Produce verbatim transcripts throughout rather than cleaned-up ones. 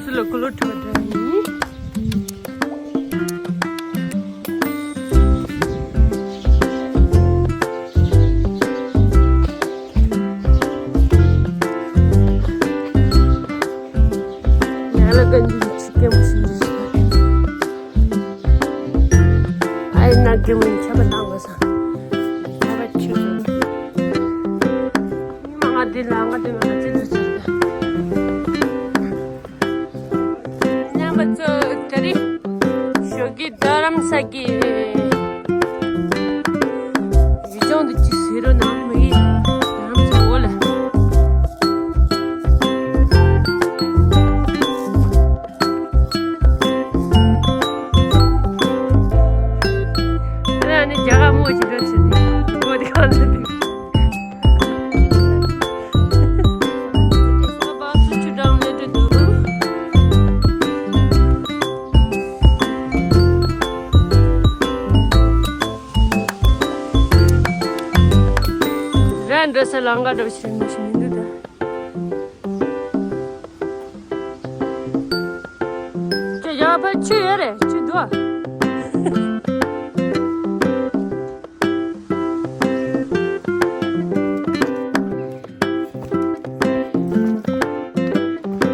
སུ་ལ་གོ་ལོ་ཁྲི་བ་འདྲ་ཡིན། ང་ལ་ག་འདི་ཆུ་སྐྱེམས་ཞིག་རེད། ཨའི་ན་གི་མིན་ཆ་བ་བཏང་གི་ས། ཆ་བ་ཆུ་ས། ང་འདི་ལ་ང་འདི་ང་ཚེ་འདི་ཚེ། རྣམ་པ་ཚོ་ག་རེ། ཞོགས་ཀྱི་རྡ་རམ་ས་གི་ཡུལ་ལྗོངས་འདི་ཅི་ཟེར་རོ་ནང་མི་ཡི་རྡ་རམ་ས་འོ་ལ། ཨ་ནི་རྒྱ་གར་མོ་ཅིག་འདྲ་ཆེ་དེ་འོ་དེ་གང་ལ་དེ། ར་འགྲོ་ས་ལང་ག་འགྲོ་ཞིག་མི་ཞིག་མི་འདུག་ད། ཁྱེད་ཡག་པོ་ཆུ་ཡོད་རེད། ཆུ་འདུག་ཨ།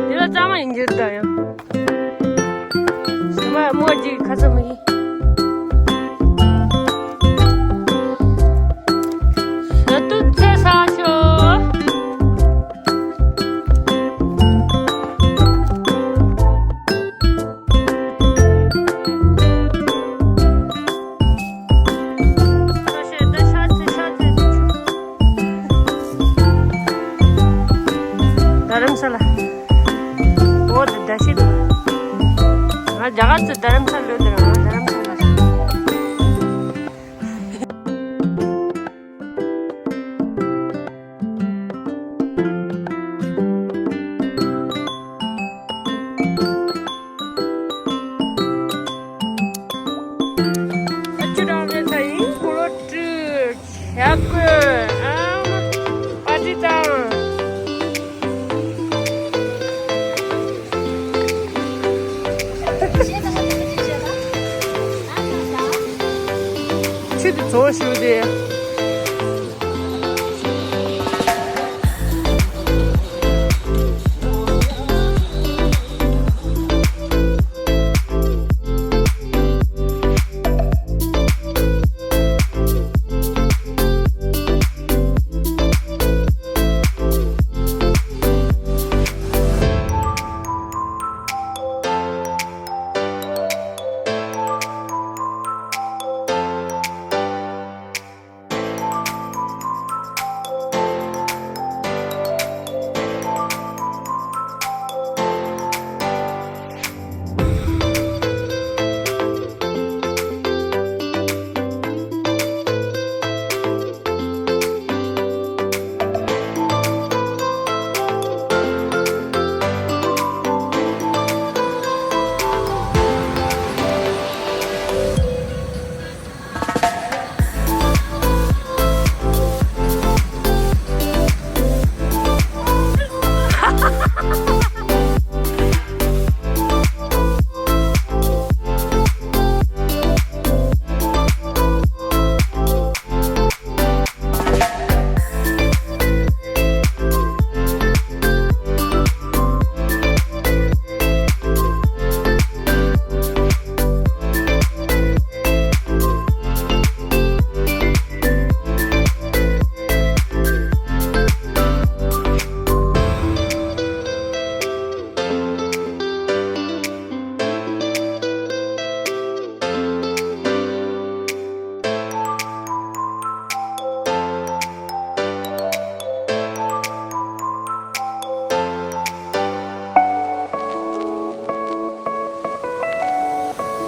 དེ་ལ་གཙང་མ་ཡིན་གྱི་ད་ཡང་། ཞི་མ་མོ་གཅིག་ཁ་ཚ་མི་ཡིན། ས་དུ་ཚེ་ས་ཤོ། རྡ་རམ་ས་ལ། འོ་དེ་བཀྲ་ཤིས་འདུག་ང་རྒྱ་གར་ཚོ་རྡ་རམ་ས་ལ་ཡོད་དེ་རང་རྡ་རམ་ས་ལ། ཨ་ཅོ་རང་རེད་ད་ཡིན་གོ་ལོ་ཀྲི་ཡག་གོ་ཨ་པ་ཏི་དང་། ཆུ་དེ་ཚོ་ཞུ་དེ།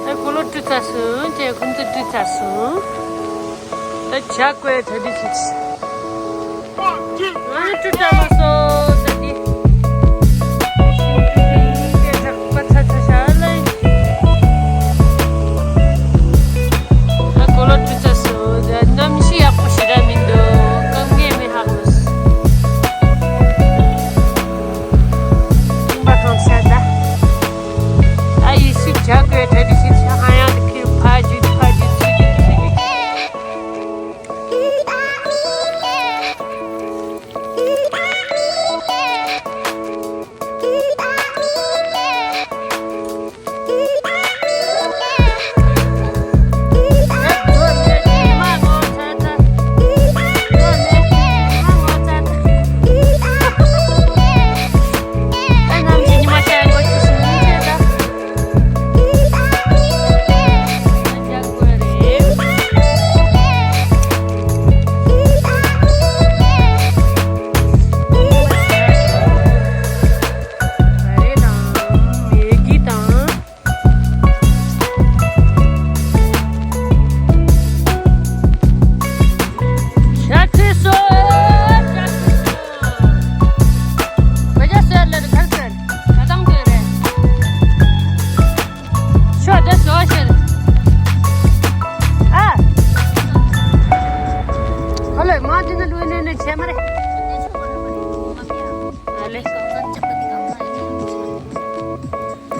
ད་གོ་ལོ་བཀྲུས་ཚར་སོང་། ཅེ་ཁོང་ཚོ་བཀྲུས་ཚར་སོང་། ད་ཇ་བསྐོལ་ད་འདི་བྱེད། ང་ནི་བཀྲུས་ཚར་མ་སོང་ད་འདི། ཞིང་ཕུ་གི་ཡིན་ཏེ་གྲགས་པ་ཚ་ཚ་ཤ་ལ་ཡིན། ད་གོ་ལོ་བཀྲུས་ཚར་སོང་། ད་གནམ་གཤིས་ཡག་པོ་ཞེ་དྲག་མི་འདུག་སྐབས་ངས་མི་ཧ་གོ་སོང་། ཁྱིམ་པ་གང་ས་ད།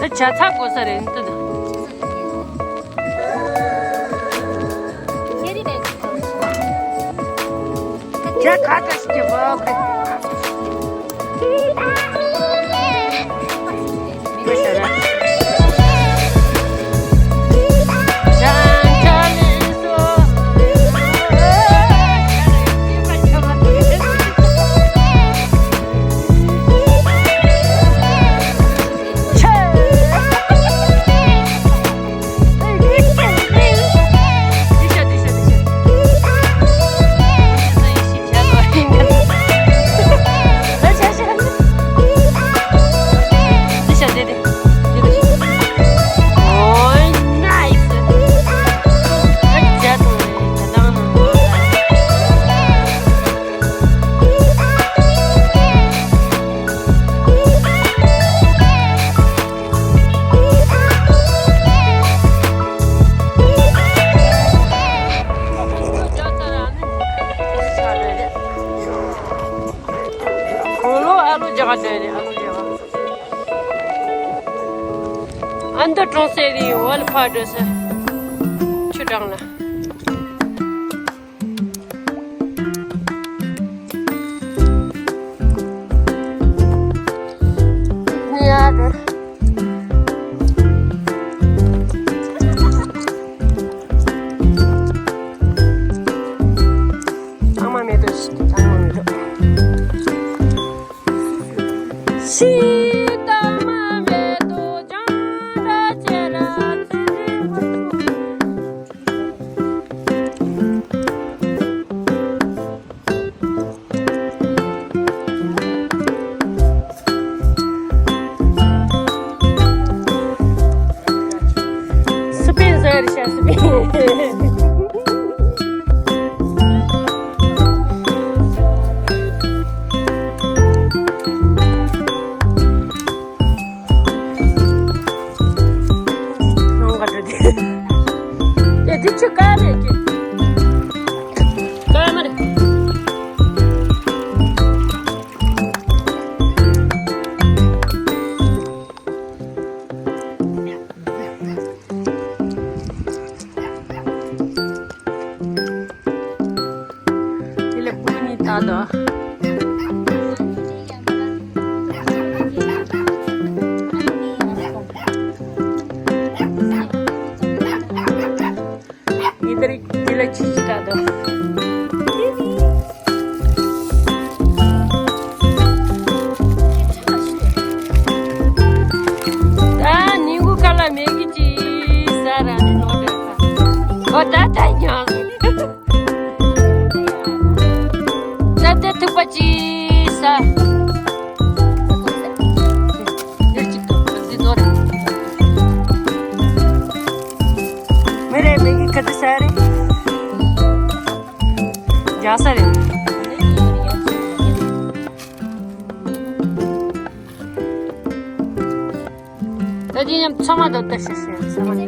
ད་ཇ་ཚ་དགོས་ས་རེད་འདི་ད། ཇ་ག་ཚ་ཞིག་གི་བ་གི། ཁོང་ལོ་ཨ་ལོ་རྒྱ་གར་འདྲ་རེད། ཨ་ལོ་རྒྱ་གར། ཨ་འདི་གྲོང་གསེབ་རེད། ཝལ་ཕ་འགྲོ་ས། ཆུ་དྲང་ལ། ནི་ཡ་གི། ཚང་མ་མེད་དོ། ཚང་མ་མེད་དོ། ཤི་ཏ་མ་མེད་དོ། ཅང་ར་ཅེ་ར་ཚེ་རིང་བ་ཆུ། སི་པིན་ཟེར་ཤ་སི་པིན། ནང་ག་འགྲོ་དེ། དེ་དེ་ཆུ་དཀར་རེད་ཀྱི། དཀར་མ་རེད། དེ་ལས་སྤུན་གཉིས་ལྟ་དང་། ཡིན་དར་དེ་ལ་ཅི་ཞིག་ལྟ་དང་། ད་ཉིན་གུང་ཁ་ལ་མེ་གི་ཅི་ཟ་ར་ནི་ནོར་རེད་ད། ཨོ་ད་ད་ཉང་། ད་ད་ཐུག་པ་ཅི་ཟ། ཡར་གཅིག་ཏུ་འདི་ཚོ་རེད། མི་རེ་མི་གི་ཁ་ཏུ་ས་རེད། རྒྱག་ས་རེད། ད་དེ་ཡང་ཚང་མ་ད་ལྟ་ཤེས་ཤེས་ཚང་མ།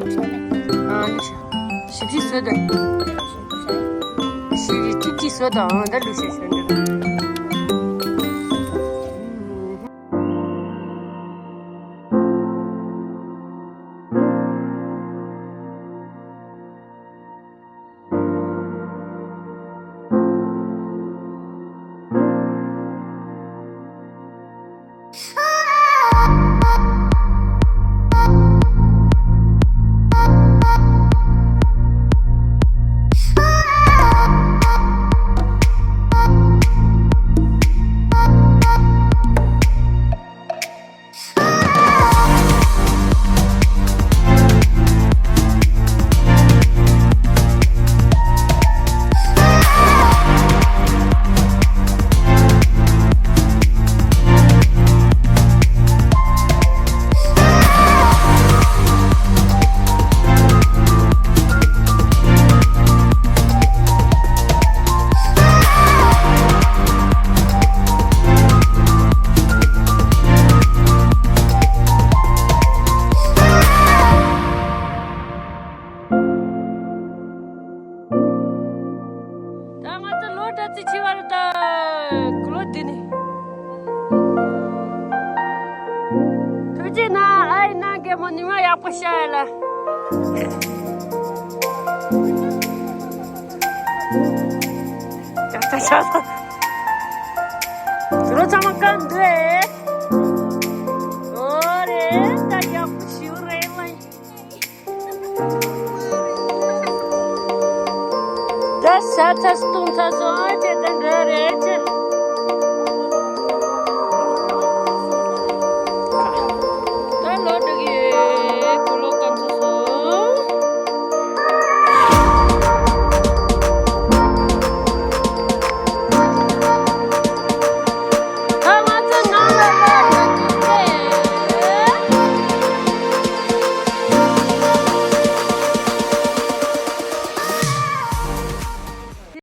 ཨ་ལུ་ཤ། ཞིབ་ཞིབ་བཟོས་ད། ཞིབ་ཞིབ་ཅིག་ཅིག་བཟོས་ད། ཨང་ད་ལུ་ཤ་ཤ་འདྲ། ཨེ་མོ་ནི་མ་ཡག་པོ་ཤ་ཡ་ལ། ཅག་ཅག་ཅག་དུ་རོ་ཚང་མ་བཀང་འདུག་ཨེ། ཨོ་རེད་ད་ཡག་པོ་ཞིག་རེད་ལ། ད་ས་ཚ་སྟོང་ཚ་སོ།